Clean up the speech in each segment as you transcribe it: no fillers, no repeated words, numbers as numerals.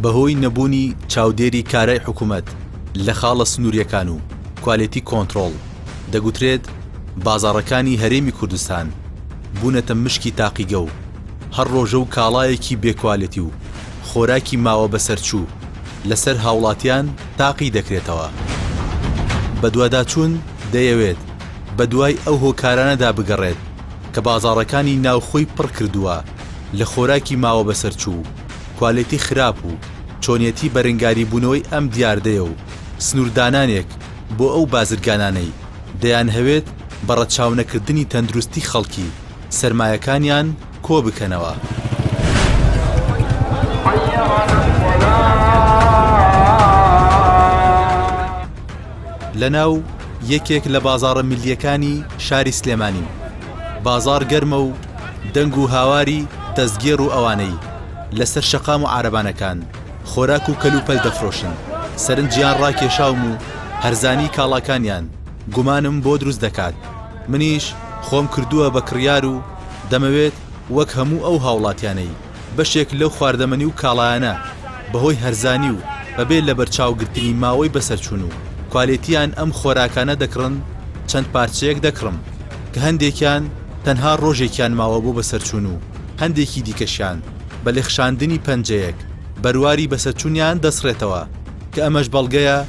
بەهۆی نەبوونی چاودێری کارای حکومەت لە خاڵە سنوورییەکان و کوالێتی کۆنترۆڵ، دەگوترێت بازاڕەکانی هەرێمی کوردستان بوونەتە مشکی تاقیگە و هەر ڕۆژە و کاڵایەکی بێ کوالێتی و خۆراکی ماوە بەسەرچوو لەسەر هاوڵاتیان تاقی دەکرێتەوە. بەدواداچوون دەیەوێت بەدوای ئەو هۆکارانەدا بگەڕێت کە بازاڕەکانی ناوخۆی پڕکردووە لە خۆراکی ماوە بەسەرچوو و کوالێتی خراپ و چۆنیەتی بەرنگاریبوونەوەی ئەم دیاردەیە و سنووردانانێک بۆ ئەو بازرگانانەی دەیانهەوێت بە ڕەچاونەکردنی تەندروستی خەڵکی سەرمایەکانیان کۆبکەنەوە. لەناو یەکێک لە بازاڕە میللیەکانی شاری سلێمانیم، بازاڕ گەرمە و دەنگ و هاواری دەستگێڕ و ئەوانەی لەسەر شەقام و عارەبانەکان خۆراک و کەلوپەل دەفرۆشن سەرنجیان ڕاکێشاوم و هەرزانی کاڵاکانیان گومانم بۆ دروست دەکات، منیش خۆم کردووە بە کڕیار و دەمەوێت وەک هەموو ئەو هاوڵاتیانەی بەشێک لەو خواردەمەنی و کاڵایانە بەهۆی هەرزانی و بەبێ لەبەرچاوگرتنی ماوەی بەسەرچوون و کوالێتییان ئەم خۆراکانە دەکڕن چەند پارچەیەک دەکڕم کە هەندێکیان تەنها ڕۆژێکیان ماوە بۆ بەسەرچوون و هەندێکی دیکەشیان بە لخشاندنی پەنجەیەک بەرواری بەسەرچوونیان دەسڕێتەوە کە ئەمەش بەڵگەیە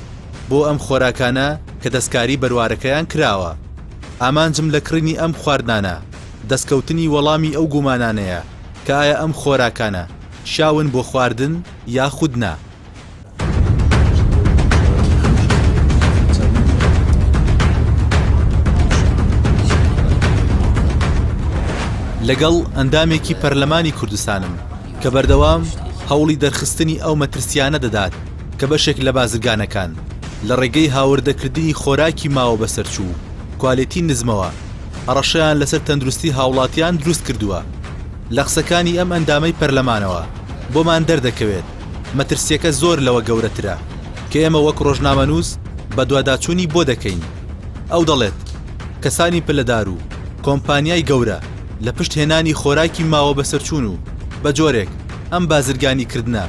بۆ ئەم خۆراکانە کە دەستکاری بەروارەکەیان کراوە. ئامانجم لە کڕینی ئەم خواردنانە دەستکەوتنی وەڵامی ئەو گومانانەیە کە ئایا ئەم خۆراکانە شیاون بۆ خواردن یاخود نا. لەگەڵ ئەندامێکی پەرلەمانی کوردستانم کە بەردەوام هەوڵی دەرخستنی ئەو مەترسیانە دەدات کە بەشێک لە بازرگانەکان لە ڕێگەی هاوردەکردنی خۆراکی ماوە بەسەرچوو و کوالێتی نزمەوە هەڕەشەیان لەسەر تەندروستی هاوڵاتیان دروست کردووە. لە قسەکانی ئەم ئەندامەی پەرلەمانەوە بۆمان دەردەکەوێت مەترسییەکە زۆر لەوە گەورەترە کە ئێمە وەک ڕۆژنامەنووس بەدواداچوونی بۆ دەکەین. ئەو دەڵێت، کەسانی پلەدار و کۆمپانیای گەورە لە پشت هێنانی خۆراکی ماوە بەسەرچوون و بە جۆرێک ئەم بازرگانیکردنە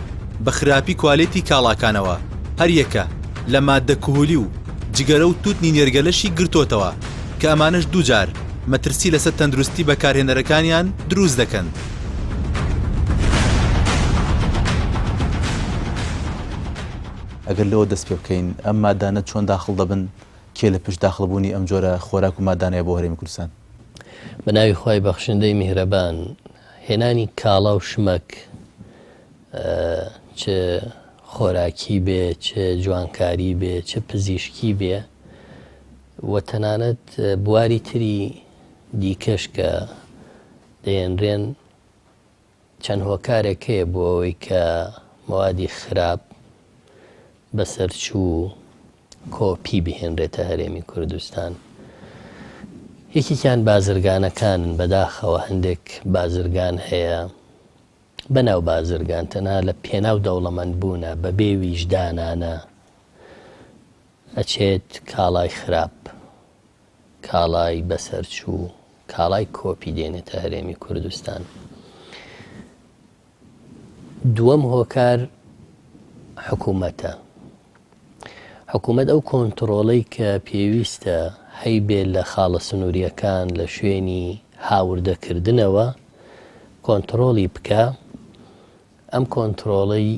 بە خراپی کوالێتی کاڵاکانەوە هەریەکە لە ماددە کهولی و جگەرە و توتنی نێرگەلەشی گرتۆتەوە کە ئەمانەش دووجار مەترسی لەسەر تەندروستی بەکارهێنەرەکانیان دروست دەکەن. ئەگەر لەوە دەست پێ بکەین ئەم مادانە چۆن داخڵ دەبن، کێ لە پشت داخڵبوونی ئەم جۆرە خۆراک و مادانەیە بۆ هەرێمی کوردستان؟ بە ناوی خوای بەخشندەی میهرەبان هێنانی کاڵا و شمەک چ خۆراکی بێ چ جوانکاری بێ چ پزیشکی بێ و تەنانەت بواری تری دیکەش کە دەێنرێن چەند هۆکارێک هەیە بۆ ئەوەی کە مەوادی خراپ بەسەرچوو کۆپی بهێنرێتە هەرێمی کوردستان. یەکێکیان بازرگانەکانن، بەداخەوە هەندێک بازرگان هەیە بەناو بازرگان تەنها لە پێناو دەوڵەمەند بوونە بەبێ ویژدانانە ئەچێت کاڵای خراپ کاڵای بەسەرچوو کاڵای کۆپی دێنێتە هەرێمی کوردستان. دووەم هۆکار حکوومەتە. حکوومەت ئەو کۆنتڕۆڵەی کە پێویستە هەیبێ لە خاڵە سنوورییەکان لە شوێنی هاوردەکردنەوە کۆنتڕۆڵی بکا، ئەم کۆنتڕۆڵەی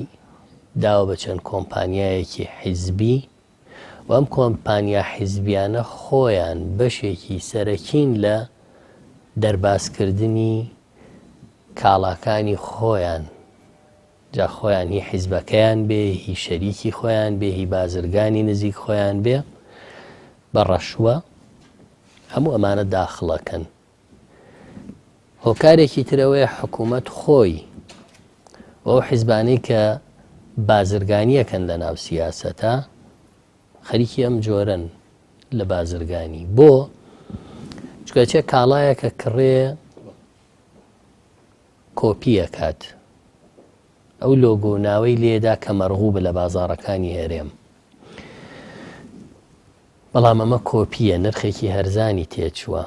داوە بە چەند کۆمپانیایەکی حیزبی و ئەم کۆمپانیا حیزبیانە خۆیان بەشێکی سەرەکین لە دەربازکردنی کاڵاکانی خۆیان جا خۆیان هی حیزبەکەیان بێ هی شەریکی خۆیان بێ هی بازرگانی نزیک خۆیان بێ بە ڕەشوە هەموو ئەمانە داخڵەکەن هۆکارێکی ترەوەیە حکوومەت خۆی ئەو حیزبانەی کە بازرگانیەکەن لە ناو سیاسەتە خەریکی ئەم جۆرەن لە بازرگانی بۆ چکە چێ کاڵایەکە کڕێ کۆپی ئەکات ئەو لۆگۆ و ناوەی لێدا کە مەرغوبە لە بازاڕەکانی هەرێم بەڵام ئەمە کۆپیە نرخێکی هەرزانی تێچووە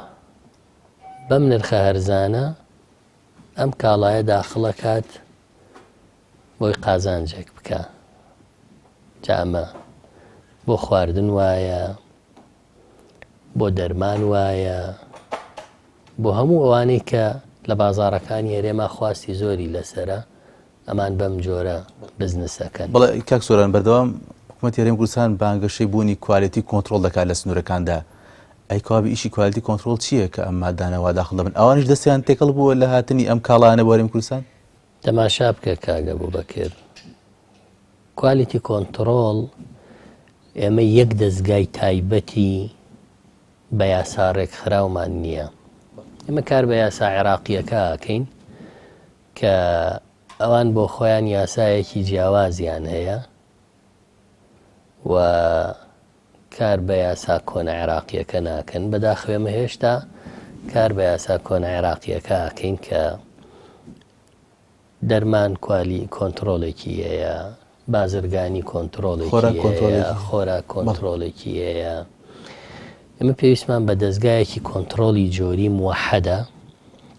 بەم نرخە هەرزانە ئەم کاڵایە داخڵەکات. بۆی قازانجێک بکا. جا ئەمە بۆ خواردن وایە، بۆ دەرمان وایە، بۆ هەموو ئەوانەی کە لە بازاڕەکانی هەرێما خواستی زۆری لەسەرە، ئەمان بەم جۆرە بزنس ئەکەن. بەڵێ کاک سۆران بەردەوام حکومەتی هەرێمی کوردستان بانگەشەی بوونی quality control دەکات لە سنوورەکاندا، ئەی کەوابێ ئیشی quality control چییە کە ئەم مادانە وا داخڵ دەبن؟ ئەوانیش دەستیان تێکەڵ بووە لە هاتنی ئەم کاڵایانە بۆ هەرێمی کوردستان؟ تەماشا بکە کاک ئەبوبەکر، quality control ئێمە یەک دەزگای تایبەتی بە یاسا ڕێکخراومان نییە. ئێمە کار بە یاسا عێراقییەکە ئەکەین کە ئەوان بۆ خۆیان یاسایەکی جیاوازیان هەیە و کار بە یاسا کۆنە عێراقییەکە ناکەن. بەداخەوە ئێمە هێشتا کار بە یاسا کۆنە عێراقییەکە ئەکەین کە دەرمان quality کۆنترۆڵێکی هەیە، بازرگانی کۆنترۆڵێکی هەیە، خۆراک کۆنترۆڵێکی هەیە. ئێمە پێویستمان بە دەزگایەکی کۆنترۆڵی جۆری موەحەدە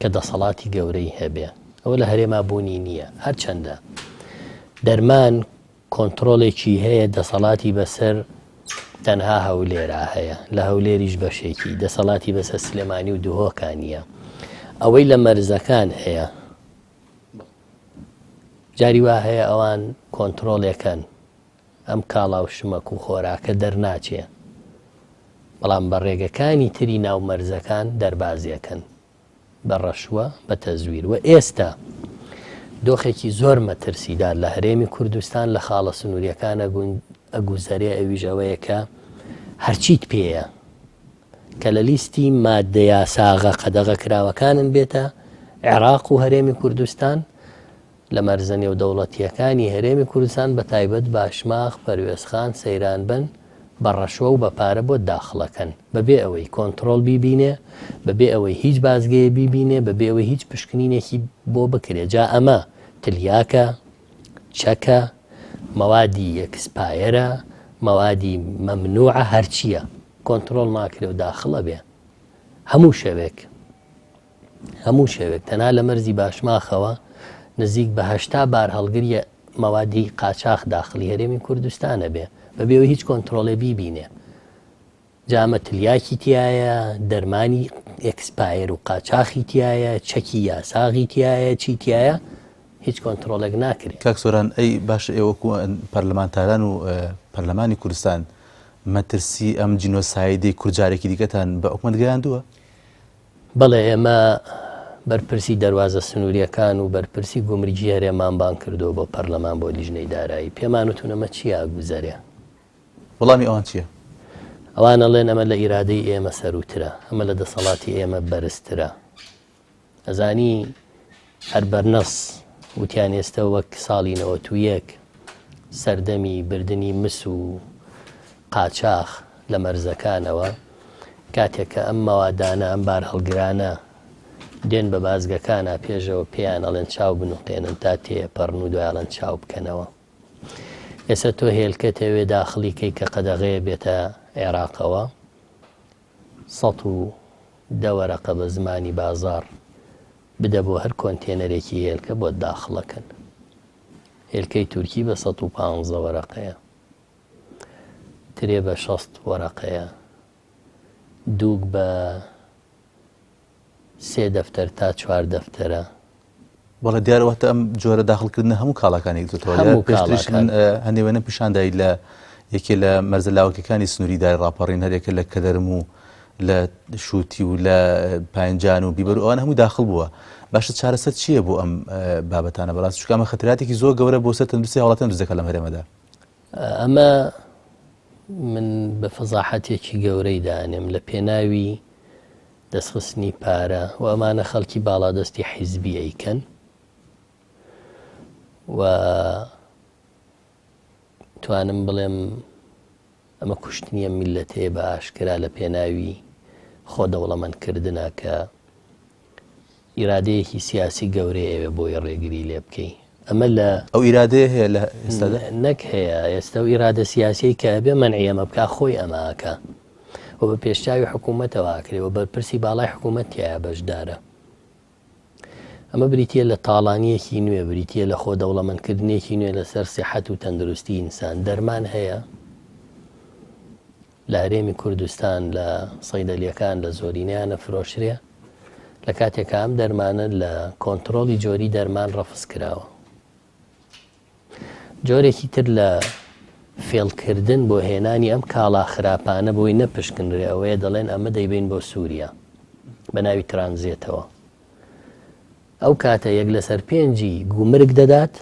کە دەسەڵاتی گەورەی هەبێ. ئەوە لە هەرێما بوونی نییە. هەرچەندە دەرمان کۆنترۆڵێکی هەیە دەسەڵاتی بەسەر تەنها هەولێرا هەیە، لە هەولێریش بەشێکی، دەسەڵاتی بەسەر سلێمانی و دهۆکا نییە. ئەوەی لە مەرزەکان هەیە جاری وا هەیە ئەوان کۆنترۆڵێکەن ئەم کاڵا و شمەک و خۆراکە دەرناچێ، بەڵام بە ڕێگەکانی تری ناو مەرزەکان دەربازیەکەن. بە ڕەشوە، بە تەزویر و ئێستا دۆخێکی زۆر مەترسیدار لە هەرێمی کوردستان لە خاڵە سنووریەکان ئەگوزەرێ ئەویش ئەوەیە کە هەرچیت پێیە کە لە لیستی مادە یاساغە قەدەغەکراوەکانن بێتە عێراق و هەرێمی کوردستان لە مەرزە نێودەوڵەتییەکانی هەرێمی کوردستان بە تایبەت باشماخ، پەروێزخان، سەیرانبەن بە ڕەشوە و بە پارە بۆت داخڵەکەن بە بێ ئەوەی کۆنتڕۆڵ بیبینێ، بە بێ ئەوەی هیچ بازگەیە بیبینێ، بە بێ ئەوەی هیچ پشکنینێکی بۆ بکرێ. جا ئەمە تلیاکە، چەکە، مەوادی expire ە، مەوادی مەمنوعە هەرچییە کۆنتڕۆڵ ناکرێ و داخڵەبێ هەموو شەوێک. هەموو شەوێک تەنها لە مەرزی باشماخەوە نزیک بە 80 بارهەڵگری مەوادی قاچاخ داخڵی هەرێمی کوردستان ئەبێ بەبێ ئەوەی هیچ کۆنترۆڵێ بیبینێ. جا ئەمە تلیاکی تیایە، دەرمانی expire و قاچاخی تیایە، چەکی یاساغی تیایە، چی تیایە هیچ کۆنترۆڵێک ناکرێ. کاک سۆران ئەی باشە ئێوە وەکو پەرلەمانتاران و پەرلەمانی کوردستان مەترسی ئەم جینۆسایدەی کورد جارێکی دیکەتان بە حکومەت گەیاندووە؟ بەڵێ ئێمە بەرپرسی دەروازە سنوورییەکان و بەرپرسی گومرگی هەرێمان بانگ کردووە بۆ پەرلەمان بۆ لیژنەی دارایی پێمان وتون ئەمە چییە ئەگوزەرێ؟ وەڵامی ئەوان چییە؟ ئەوان ئەڵێن ئەمە لە ئیرادەی ئێمە سەرووترە، ئەمە لە دەسەڵاتی ئێمە بەرزترە. ئەزانی هەر بەرنەس وتیان ئێستە وەک ساڵی 91 سەردەمی بردنی مس و قاچاخ لە مەرزەکانەوە کاتێک کە ئەم مەوادانە ئەم بارهەڵگرانە دێن بە بازگەکانا پێشەوە پێیان ئەڵێن چاو بنوقێنن تا تێپەڕن و دوای ئەڵێن چاو بکەنەوە ئێستا تۆ هێلکەت ئەوێ داخڵی کەی کە قەدەغەیە بێتە عێراقەوە 110 وەرەقە بە زمانی بازاڕ بدە بۆ هەر کۆنتێنەرێکی هێلکە بۆت داخڵەکەن هێلکەی تورکی بە 115 وەرەقەیە ترێ بە 60 وەرەقەیە دووگ بە سێ دەفتەر تا چوار دەفتەرە. بەڵێ دیارە واتە ئەم جۆرە داخڵکردنە هەموو کاڵاکانی گرتووەتەوە. هەموو پێشتریش کاڵاکان. من هەندێ وێنەم پیشان دای لە یەکێ لە مەرزە لاوەکیەکانی سنووری داری ڕاپەڕین هەریەکە لە کەدەرم و لە شووتی و لە پاینجان و بیبەر و ئەوانە هەموو داخڵ بووە. باشە چارەسەر چییە بۆ ئەم بابەتانە بەڕاستی چونکە ئەمە خەتەراتێکی زۆر گەورە بۆ سەر تەندروستی هاوڵاتیان دروست دەکات لەم هەرێمەدا. ئەمە من بە فەزاحەتێکی گەورەی دانێم لە پێناوی دەستخستنی پارە و ئەمانە خەڵکی باڵادەستی حیزبی ئەیکەن و توانم بڵێم ئەمە کوشتنی ئەم میللەتەیە بە ئاشکرا لە پێناوی خۆ دەوڵەمەند کردنە کە ئیرادەیەکی سیاسی گەورەی ئەوێ بۆی ڕێگری لێ بکەی ئەمە لە ئەو ئیرادەیە هەیە لە ئێستادا؟ نەک هەیە ئێستا ئەو ئیرادە سیاسیەی کە ئەبێ مەنعی ئەمە بکا خۆی ئەمە ئەکا و بە پێشچاوی حکوومەتەوە ئەکرێ و بەرپرسی باڵای حکوومەت تیایا بەشدارە. ئەمە بریتییە لە تاڵانییەکی نوێ، بریتییە لە خۆ دەوڵەمەندکردنێکی نوێ لەسەر سیحەت و تەندروستی ئینسان. دەرمان هەیە لە هەرێمی کوردستان لە سەیدەلیەکان لە زۆرینەیان ئەفرۆشرێ، لە کاتێکا ئەم دەرمانە لە کۆنترۆڵی جۆری دەرمان ڕەفز کراوە. جۆرێکی تر لە فێڵکردن بۆ هێنانی ئەم کاڵا خراپانە بۆی نەپشکنرێ ئەوەیە دەڵێن ئەمە دەیبەین بۆ سووریا بە ناوی ترانزێتەوە. ئەو کاتە یەک لەسەر پێنجی گومرگ دەدات،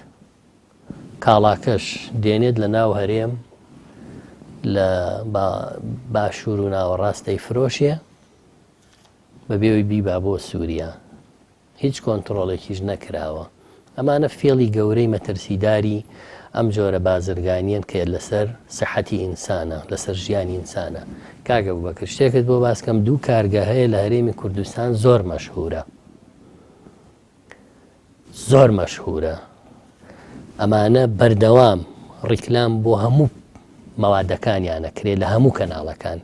کاڵاکەش دێنێت لە ناو هەرێم لە باشوور و ناوەڕاست دەیفرۆشێ بەبێ ئەوەی بیبا بۆ سووریا. هیچ کۆنتڕۆڵێکیش نەکراوە. ئەمانە فێڵی گەورەی مەترسیداری ئەم جۆرە بازرگانیەن کە لەسەر سحەتی ئینسانە، لەسەر ژیانی ئینسانە. کاک ئەبوبەکر شتێکت بۆ باس کەم دوو کارگە هەیە لە هەرێمی کوردستان زۆر مەشهورە. زۆر مەشهورە. ئەمانە بەردەوام ڕیکلام بۆ هەموو مەوادەکانیان ئەکرێ لە هەموو کەناڵەکان.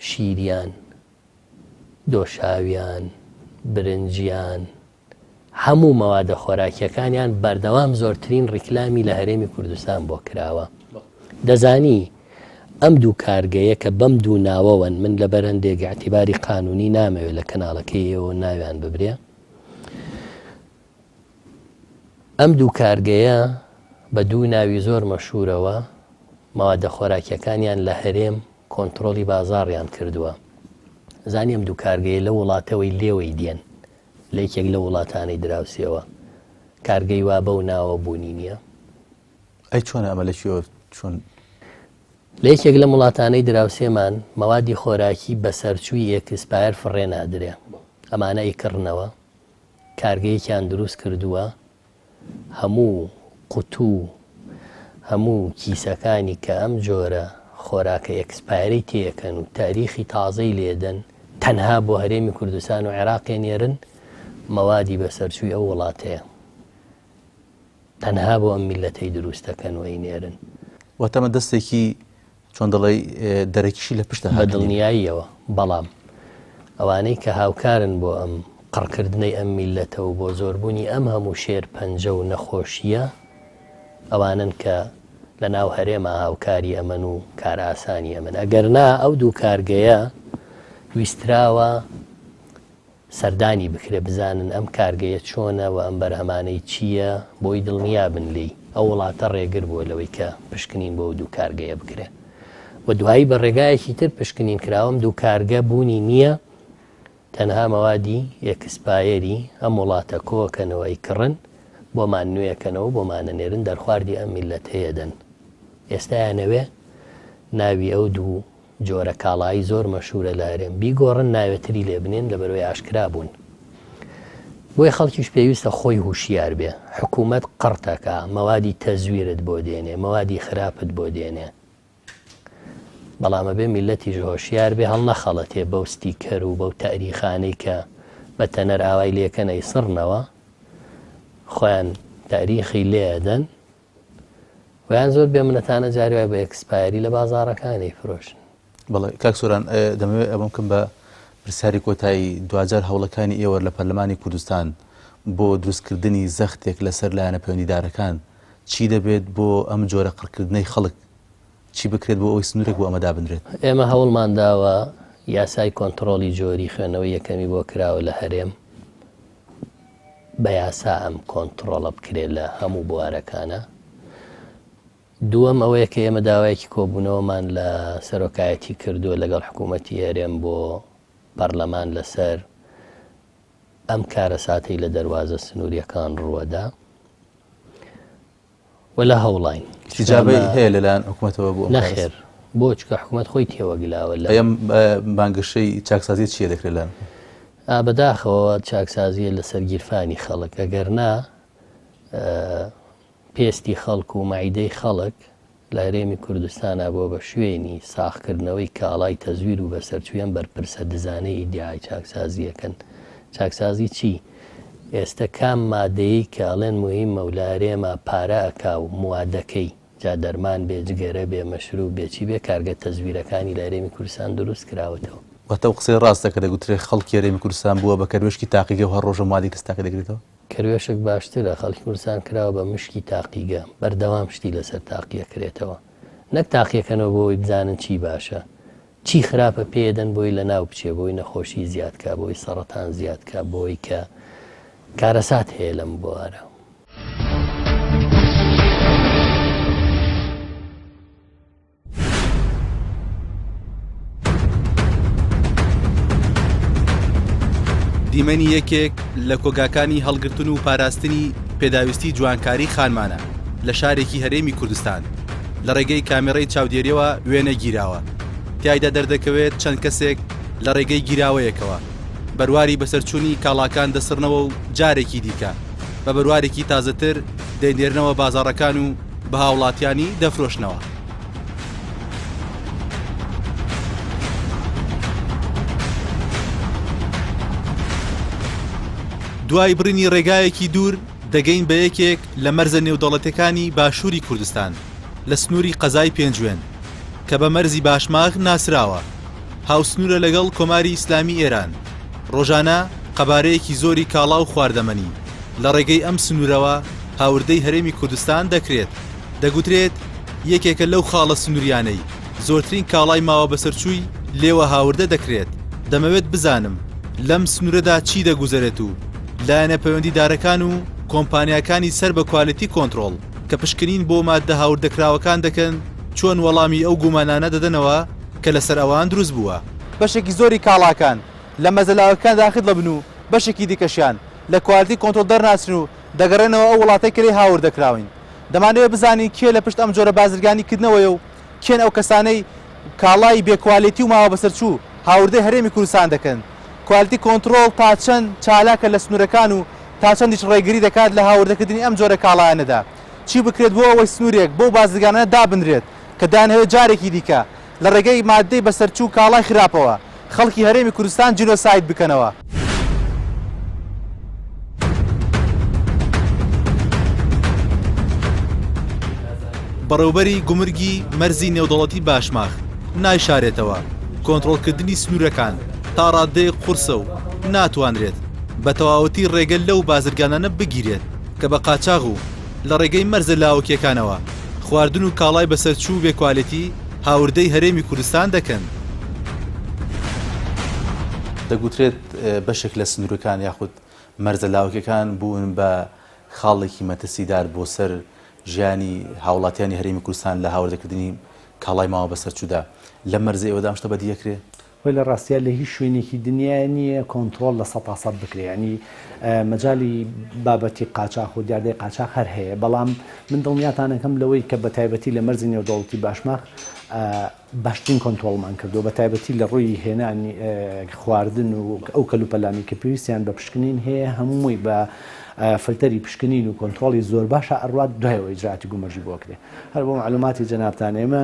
شیریان، دۆشاویان، برنجیان، هەموو مەوادە خۆراکیەکانیان بەردەوام زۆرترین ڕیکلامی لە هەرێمی کوردستان بۆ کراوە. دەزانی ئەم دوو کارگەیە کە بەم دوو ناوەوەن من لەبەر هەندێک ئیعتیباری قانونی نامەوێ لە کەناڵەکەی ئێوە ناویان ببرێ ئەم دوو کارگەیە بە دوو ناوی زۆر مەشهورەوە مەوادە خۆراکیەکانیان لە هەرێم کۆنتڕۆڵی بازاڕیان کردووە. زانی ئەم دوو کارگەیە لەو وڵاتەوەی لێوەی دێن، لە یەکێک لەو وڵاتانەی دراوسێوە، کارگەی وا بەو ناوە بوونی نییە. ئەی چۆنە ئەمە لە کوێوە چۆن؟ لە یەکێک لەم وڵاتانەی دراوسێمان مەوادی خۆراکی بەسەرچووی expire فڕێ نادرێ. ئەمانە ئەیکڕنەوە، کارگەیەکیان دروست کردووە، هەموو قوتوو هەموو کیسەکانی کە ئەم جۆرە خۆراکە expire ەی تێکەن و تاریخی تازەی لێدەن تەنها بۆ هەرێمی کوردستان و عێراقێ نێرن مەوادی بەسەرچووی ئەو وڵاتەیە تەنها بۆ ئەم میلەتەی دروست دەکەن و ئەینێرن. واتە ئەمە دەستێکی چۆن دەڵێی دەرەکیشی لە پشتە بە دڵنیاییەوە، بەڵام ئەوانەی کە هاوکارن بۆ ئەم قڕکردنەی ئەم میللەتە و بۆ زۆربوونی ئەم هەموو شێرپەنجە و نەخۆشییە ئەوانەن کە لە ناو هەرێما هاوکاری ئەمەن و کارئاسانی ئەمەن ئەگەرنا ئەو دوو کارگەیە ویستراوە سەردانی بکرێ بزانن ئەم کارگەیە چۆنە و ئەم بەرهەمانەی چییە بۆی دڵنیا بن لێی، ئەو وڵاتە ڕێگر بووە لەوەی کە پشکنین بۆ ئەو دوو کارگەیە بکرێ و دوایی بە ڕێگایەکی تر پشکنین کراوە ئەم دوو کارگە بوونی نییە تەنها مەوادی expire ی ئەم وڵاتە کۆکەنەوە ئەیکڕن بۆمان نوێکەنەوە بۆمان ئەنێرن دەرخواردی ئەم میللەتەیە دەن ئێستا ئەیانەوێ ناوی ئەو دوو جۆرە کاڵایی زۆر مەشهورە لە هەرێم بیگۆڕن ناوێ تری لێ بنێن لەبەرئەوەی ئاشکرا بوون بۆیە خەڵکیش پێویستە خۆی هوشیار بێ حکوومەت قڕتەکا مەوادی تەزویرت بۆ دێنێ مەوادی خراپت بۆ دێنێ بەڵام ئەبێ میلەتیش هۆشیار بێ هەڵنەخەڵەتێ بەو ستیکەر و بەو تاریخانەی کە بە تەنەر ئاوای لێکەن ئەیسڕنەوە خۆیان تاریخی لێ ئەدەن ویان زۆر بێ منەتانە جاری وای بە expire ی لە بازاڕەکان ئەیفرۆشن. بەڵێ کاک سۆران دەمەوێت ئەوەم بکەم بە پرسیاری کۆتایی دواجار هەوڵەکانی ئێوە لە پەرلەمانی کوردستان بۆ دروستکردنی زەختێک لەسەر لایەنە پەیوەندیدارەکان چی دەبێت بۆ ئەم جۆرە قڕکردنەی خەڵک چی بکرێت بۆ ئەوەی سنوورێک بۆ ئەمە دابنرێت؟ ئێمە هەوڵمان داوە یاسای کۆنتڕۆڵی جۆری خوێندنەوەی یەکەمی بۆ کراوە لە هەرێم بە یاسا ئەم کۆنتڕۆڵە بکرێت لە هەموو بوارەکانە. دووەم ئەوەیە کە ئێمە داوایەکی کۆبوونەوەمان لە سەرۆکایەتی کردووە لەگەڵ حکوومەتی هەرێم بۆ پەرلەمان لەسەر ئەم کارەساتەی لە دەروازە سنووریەکان ڕووەدا. و لە هەوڵاین. ئیستیجابەی هەیە لەلایەن حکومەتەوە بۆ ئەم کارە؟ نەخێر، بۆ؟ چونکە حکومەت خۆی تێوەگلاوە لە. ئەی ئەم بانگەشەی چاکسازییە چییە دەکرێت لە. ئا بەداخەوە چاکسازییە لەسەر گیرفانی خەڵک، ئەگەر نا پێستی خەڵک و مەعیدەی خەڵک لە هەرێمی کوردستانا بۆ بە شوێنی ساغکردنەوەی کاڵای تەزویر و بەسەرچووی ئەم بەرپرسە دزانەی ئیدیعای چاکسازی ئەکەن. چاکسازی چی؟ ئێستە کام مادەیەی کە ئەڵێن موهیمە و لە هەرێما پارە ئەکا و موادەکەی جا دەرمان بێ جگەرە بێ مەشروب بێ چی بێ کارگە تەزویرەکانی لە هەرێمی کوردستان دروست کراوەتەوە. واتە ئەو قسەیە ڕاستە کە دەگوترێ خەڵکی هەرێمی کوردستان بووە بە کەروێشکی تاقیگە و هەر ڕۆژە مادی کەس تاقی دەکرێتەوە؟ کەروێشک باشترە، خەڵکی کوردستان کراوە بە مشکی تاقیگە، بەردەوام شتی لەسەر تاقیەکرێتەوە. نەک تاقیەکەنەوە بۆ ئەوەی بزانن چی باشە، چی خراپە پێیەدەن بۆی لەناو بچێ، بۆی نەخۆشی زیاد کا، بۆی سەڕەتان زیاد کا، بۆی کە کارەسات هەیە لەم بوارە. دیمەنی یەکێک لە کۆگاکانی هەڵگرتن و پاراستنی پێداویستی جوانکاری خانمانە لە شارێکی هەرێمی کوردستان لە ڕێگەی کامێڕەی چاودێریەوە وێنە گیراوە تیایدا دەردەکەوێت چەند کەسێک لە ڕێگەی گیراوەیەکەوە بەرواری بەسەرچوونی کاڵاکان دەسڕنەوە و جارێکی دیکە بە بەروارێکی تازەتر دەینێرنەوە بازاڕەکان و بە هاوڵاتیانی دەفرۆشنەوە. دوای بڕینی ڕێگایەکی دوور دەگەین بە یەکێک لە مەرزە نێودەوڵەتیەکانی باشووری کوردستان لە سنووری قەزای پێنجوێن کە بە مەرزی باشماغ ناسراوە هاوسنوورە لەگەڵ کۆماری ئیسلامی ئێران ڕۆژانە قەبارەیەکی زۆری کاڵا و خواردەمەنی لە ڕێگەی ئەم سنوورەوە هاوردەی هەرێمی کوردستان دەکرێت دەگوترێت یەکێکە لەو خاڵە سنووریانەی زۆرترین کاڵای ماوە بەسەرچووی لێوە هاوردە دەکرێت، دەمەوێت بزانم لەم سنوورەدا چی دەگوزەرێت و لایەنە پەیوەندیدارەکان و کۆمپانیاکانی سەر بە کوالێتی کۆنترۆڵ کە پشکنین بۆ ماددە هاوردەکراوەکان دەکەن چۆن وەڵامی ئەو گومانانە دەدەنەوە کە لەسەر ئەوان دروست بووە. بەشێکی زۆری کاڵاکان لە مەزەلاوەکان داخل دەبن و بەشێکی دیکەشیان لە کوالێتی کۆنترۆڵ دەرناچن و دەگەڕێنەوە ئەو وڵاتەی کە لێی هاوردەکراون. دەمانەوێت بزانین کێ لە پشت ئەم جۆرە بازرگانی کردنەوەیە و کێن ئەو کەسانەی کاڵای بێ کوالێتی و ماوە بەسەرچوو هاوردەی هەرێمی کوردستان دەکەن؟ کوالێتی کۆنتڕۆڵ تا چەند چالاکە لە سنوورەکان و تا چەندیش ڕێگری دەکات لە هاوردەکردنی ئەم جۆرە کاڵایانەدا؟ چی بکرێت بۆ ئەوەی سنوورێک بەو بازرگانانە دابنرێت کە دەیانهەوێت جارێکی دیکە لە ڕێگەی ماددەی بەسەرچوو و کاڵای خراپەوە خەڵکی هەرێمی کوردستان جینۆساید بکەنەوە. بەڕێوبەری گومرگی مەرزی نێودەوڵەتی باشماخ نایشارێتەوە، کۆنترۆڵکردنی سنوورەکان تا ڕاددەیەک قورسە و ناتوانرێت بە تەواوەتی ڕێگە لەو بازرگانانە بگیرێت کە بە قاچاغ و لە ڕێگەی مەرزە لاوەکییەکانەوە خواردن و کاڵای بەسەرچوو و بێ کوالێتی هاوردەی هەرێمی کوردستان دەکەن. دەگوترێت بەشێک لە سنوورەکان یاخود مەرزە لاوەکیەکان بوون بە خاڵێکی مەترسیدار بۆ سەر ژیانی هاوڵاتیانی هەرێمی کوردستان لە هاوردەکردنی کاڵای ماوە بەسەرچوودا، لەم مەرزەی ئێوەدا ئەم شتە بەدی ئەکرێ؟ خۆی لە ڕاستیا لە هیچ شوێنێکی دنیا نییە کۆنتڕۆڵ لە سەتا سەد بکرێ یانی مەجالی بابەتی قاچاخ و دیاردەی قاچاخ هەر هەیە بەڵام من دڵنیاتان ئەکەم لەوەی کە بە تایبەتی لە مەرزی نێودەوڵەتی باشماخ باشترین کۆنترۆڵمان کردووە بە تایبەتی لە ڕووی هێنانی خواردن و ئەو کەلوپەلانی کە پێویستیان بە پشکنین هەیە هەمووی بە فلتەری پشکنین و کۆنترۆڵی زۆر باشە ئەڕوات دوایەوە ئیجراتی گومرگی بۆ کرێ هەر بۆ معلوماتی جەنابتان ئێمە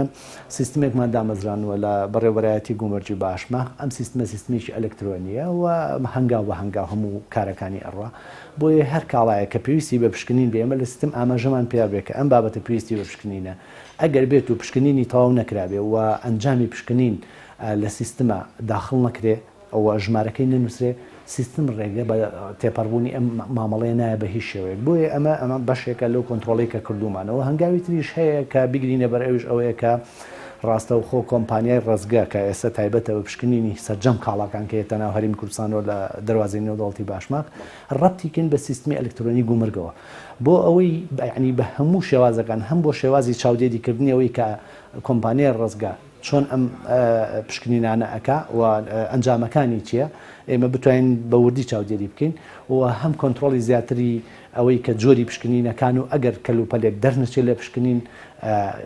سیستمێکمان دامەزراندووە لە بەڕێوەبەرایەتی گومرگی باشماخ، ئەم سیستمە سیستمێکی ئەلکترۆنییە و هەنگاو بە هەنگاو هەموو کارەکانی ئەڕوا، بۆیە هەر کاڵایەک کە پێویستی بە پشکنین بێ ئێمە لە سیستم ئاماژەمان پێ بێ کە ئەم بابەتە پێویستی بە پشکنینە، ئەگەر بێت و پشکنینی تەواو نەکرابێ و ئەنجامی پشکنین لە سیستما داخڵ نەکرێ، و ژمارەکەی نەنوسرێ سیستم ڕێگە بە تێپەڕبوونی ئەم مامەڵەیە نایە بە هیچ شێوەیەک بۆیە ئەمە ئەمە بەشێکە لەو کۆنترۆڵەی کە کردوومانەوە هەنگاوی تریش هەیە کە بیگرینە بەر ئەویش ئەوەیە کە ڕاستەوخۆ کۆمپانیای ڕەزگە کە ئێستا تایبەتە بە پشکنینی سەرجەم کاڵاکان کە یەتە ناو هەرێمی کوردستانەوە لە دەروازەی نێودەوڵەتی باشماخ ڕەبتی کەین بە سیستمی ئەلکترۆنی گومرگەوە بۆ ئەوەی یانی بە هەموو شێوازەکان هەم بۆ شێوازی چاودێری کردنی ئەوەی کە کۆمپانیای ڕەزگە چۆن ئەم پشکنینانە ئەکا و ئەنجامەکانی چیە ئێمە بتوانین بە وردی چاودێری بکەین و هەم کۆنترۆڵی زیاتری ئەوەی کە جۆری پشکنینەکان و ئەگەر کەلوپەلێک دەرنەچێت لە پشکنین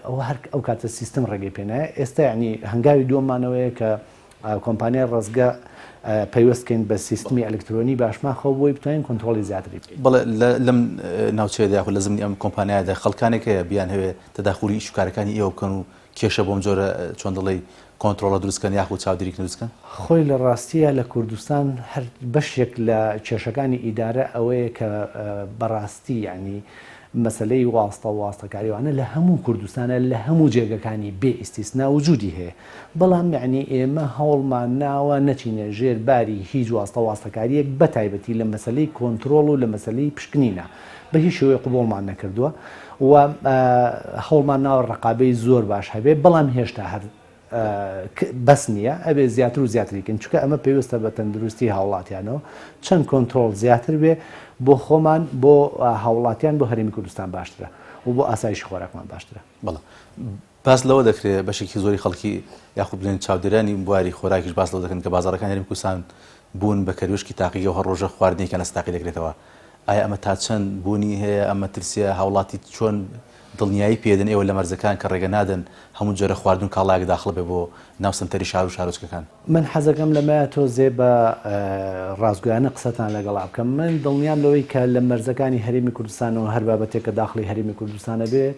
ئەوە هەر ئەو کاتە سیستم ڕێگەی پێ نایە ئێستا یعنی هەنگاوی دووەممانەوەیە کە کۆمپانیای ڕەزگە پەیوەست کەین بە سیستمی ئەلکترۆنی باشماخەوە بۆی بتوانین کۆنترۆڵی زیاتری بکەین. بەڵێ لەم ناوچەیەدا یاخود لە زمنی ئەم کۆمپانیایەدا خەڵکانێک هەیە بیانهەوێ تەداخولی ئیش و کارەکانی ئێوە بکەن و کێشە بۆم جۆرە چۆن دەڵێی کۆنترۆڵە دروست کەن یاخود چاودێریکردن دروست کەن؟ خۆی لە ڕاستیا لە کوردستان هەر بەشێک لە کێشەکانی ئیدارە ئەوەیە کە بەڕاستی یانی. مەسەلەی واستە و واستەکاری وانە لە هەموو کوردستانە لە هەموو جێگەکانی بێ ئیستیسنا وجودی هەیە بەڵام یەعنی ئێمە هەوڵمان ناوە نەچینە ژێر باری هیچ واستە واستەکاریەک بە تایبەتی لە مەسەلەی کۆنترۆڵ و لە مەسەلەی پشکنینە بە هیچ شێوەیەک قبوڵمان نەکردووە و هەوڵمان ناوە ڕقابەی زۆر باش هەبێ بەڵام هێشتا هەر بەس نییە ئەبێ زیاتر و زیاتری کەین چونکە ئەمە پەیوەستە بە تەندروستی هاوڵاتیانەوە چەند کۆنترۆڵ زیاتر بێ بۆ خۆمان بۆ هاوڵاتیان بۆ هەرێمی کوردستان باشترە و بۆ ئاسایشی خۆراکمان باشترە. بەڵێ باس لەوە دەکرێت بەشێکی زۆری خەڵکی یاخود بڵێن چاودێرانی بواری خۆراکیش باس لەوە دەکەن کە بازاڕەکانی هەرێمی کوردستان بوون بە کەروێشکی تاقیگە و هەر ڕۆژە خواردنێکیان لەسەر تاقی دەکرێتەوە ئایا ئەمە تا چەند بوونی هەیە ئەم مەترسیە هاوڵاتی چۆن دڵنیایی پێدەن ئێوە لە مەرزەکان کە ڕێگە نادەن هەموو جۆرە خواردن و کاڵایەک داخڵ بێ بۆ ناو سەنتەری شار و شارۆچکەکان؟ من حەزەکەم لەمەیا تۆزێ بە ڕاستگۆیانە قسەتان لەگەڵا بکەم. من دڵنیام لەوەی کە لە مەرزەکانی هەرێمی کوردستانەوە هەر بابەتێک کە داخڵی هەرێمی کوردستان ئەبێت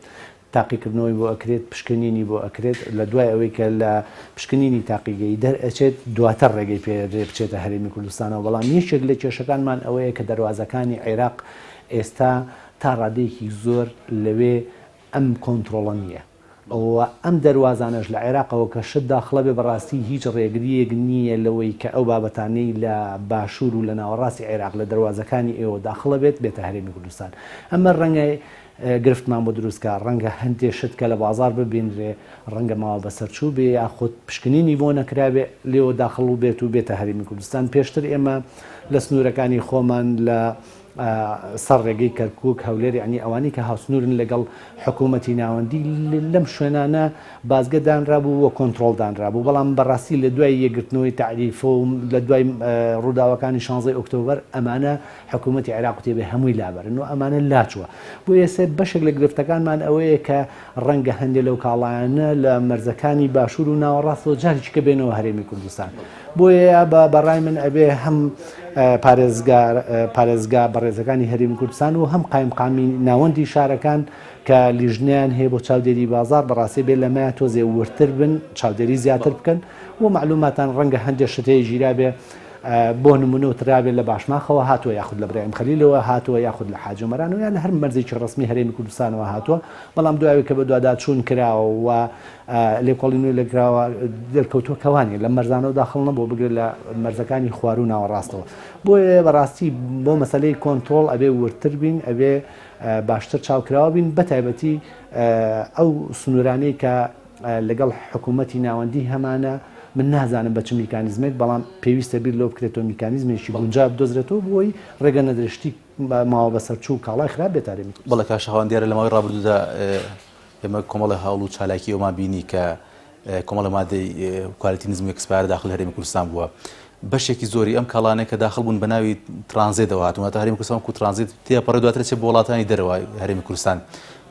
تاقیکردنەوەی بۆ ئەکرێت، پشکنینی بۆ ئەکرێت، لە دوای ئەوەی کە لە پشکنینی تاقیگەیی دەرئەچێت دواتر ڕێگەی پێ ئەدرێت بچێتە هەرێمی کوردستانەوە، بەڵام یەکێک لە کێشەکانمان ئەوەیە کە دەروازەکانی عێراق ئێستا تا ڕادەیەکی زۆر لەوێ ئەم کۆنترۆڵە نییە و ئەم دەروازانەش لە عێراقەوە کە شت داخڵە بێ بەڕاستی هیچ ڕێگرییەک نییە لەوەی کە ئەو بابەتانەی لە باشوور و لە ناوەڕاستی عێراق لە دەروازەکانی ئێوە داخڵە بێت بێتە هەرێمی کوردستان ئەمە ڕەنگە گرفتمان بۆ دروست کا، ڕەنگە هەندێ شت کە لە بازاڕ ببینرێ ڕەنگە ماوە بەسەرچوو بێ یاخود پشکنینی بۆ نەکرابێ لێوە داخڵ بێت و بێتە هەرێمی کوردستان. پێشتر ئێمە لە سنوورەکانی خۆمان لە سەر ڕێگەی کەرکووک، هەولێر یانی ئەوانەی کە هاوسنوورن لەگەڵ حکوومەتی ناوەندی لەم شوێنانە بازگە دانرابوو و کۆنترۆڵ دانرابوو، بەڵام بەڕاستی لە دوای یەکگرتنەوەی تەعریفە و لە دوای ڕووداوەکانی شانزەی ئۆکتۆبەر ئەمانە حکوومەتی عێراق وتی ئەبێ هەمووی لابەرن و ئەمانە لاچووە. بۆیە ئێستا بەشێک لە گرفتەکانمان ئەوەیە کە ڕەنگە هەندێ لەو کاڵایانە لە مەرزەکانی باشوور و ناوەڕاستەوە جارێکی کە بێنەوە هەرێمی کوردستان. بۆیە بە بە ڕای من ئەبێ هەم پارێزگار پارێزگا بەڕێزەکانی هەرێمی کوردستان و هەم قایمقامی ناوەندی شارەکان کە لیژنەیان هەیە بۆ چاودێری بازاڕ بەڕاستی بێ لەمەیا تۆزێ وردتر بن چاودێری زیاتر بکەن و مەعلوماتان ڕەنگە هەندێ شت هەیە گیرابێ بۆ نمونە وترابێت لە باشماخەوە هاتووە یاخود لە برایم خەلیلەوە هاتووە یاخود لە حاجی ئۆمەرانەوە یا لە هەر مەرزێکی ڕەسمی هەرێمی کوردستانەوە هاتووە بەڵام دوای کە بەدواداچوون کراوە و لێکۆڵینەوەی لێکراوە دەرکەوتووە کە وانیە لە مەرزانەوە داخڵ نەبووە بگرە لە مەرزەکانی خواروو ناوەڕاستەوە بۆیە بەڕاستی بۆ مەسەلەی کۆنترۆڵ ئەبێ وردتر بین ئەبێ باشتر چاوکراوە بین بەتایبەتی ئەو سنوورانەی کە لەگەڵ حکوومەتی ناوەندی هەمانە، من نازانم بە چ میکانیزمێک، بەڵام پێویستە بیر لەوە بکرێتەوە میکانیزمێکی گونجاو بدۆزرێتەوە بۆ ئەوەی ڕێگە نەدرێت شتی ماوە بەسەرچوو و کاڵای خراپ بێتە هەرێمی کوردستان. بەڵێ کاک شاخەوان دیارە لە ماوەی ڕابردوودا ئێمە کۆمەڵێ هەوڵ و چالاکی ئەومان بینی کە کۆمەڵێ مادەی quality نزم و expire داخل هەرێمی کوردستان بووە. بەشێکی زۆری ئەم کاڵانەی کە داخل بوون بە ناوی ترانزێتەوە هاتوون، واتە هەرێمی کوردستان وەکوو ترانزێت تێپەڕێ دواتر دەچێت بۆ وڵاتانی دەرەوە هەرێمی کوردستان،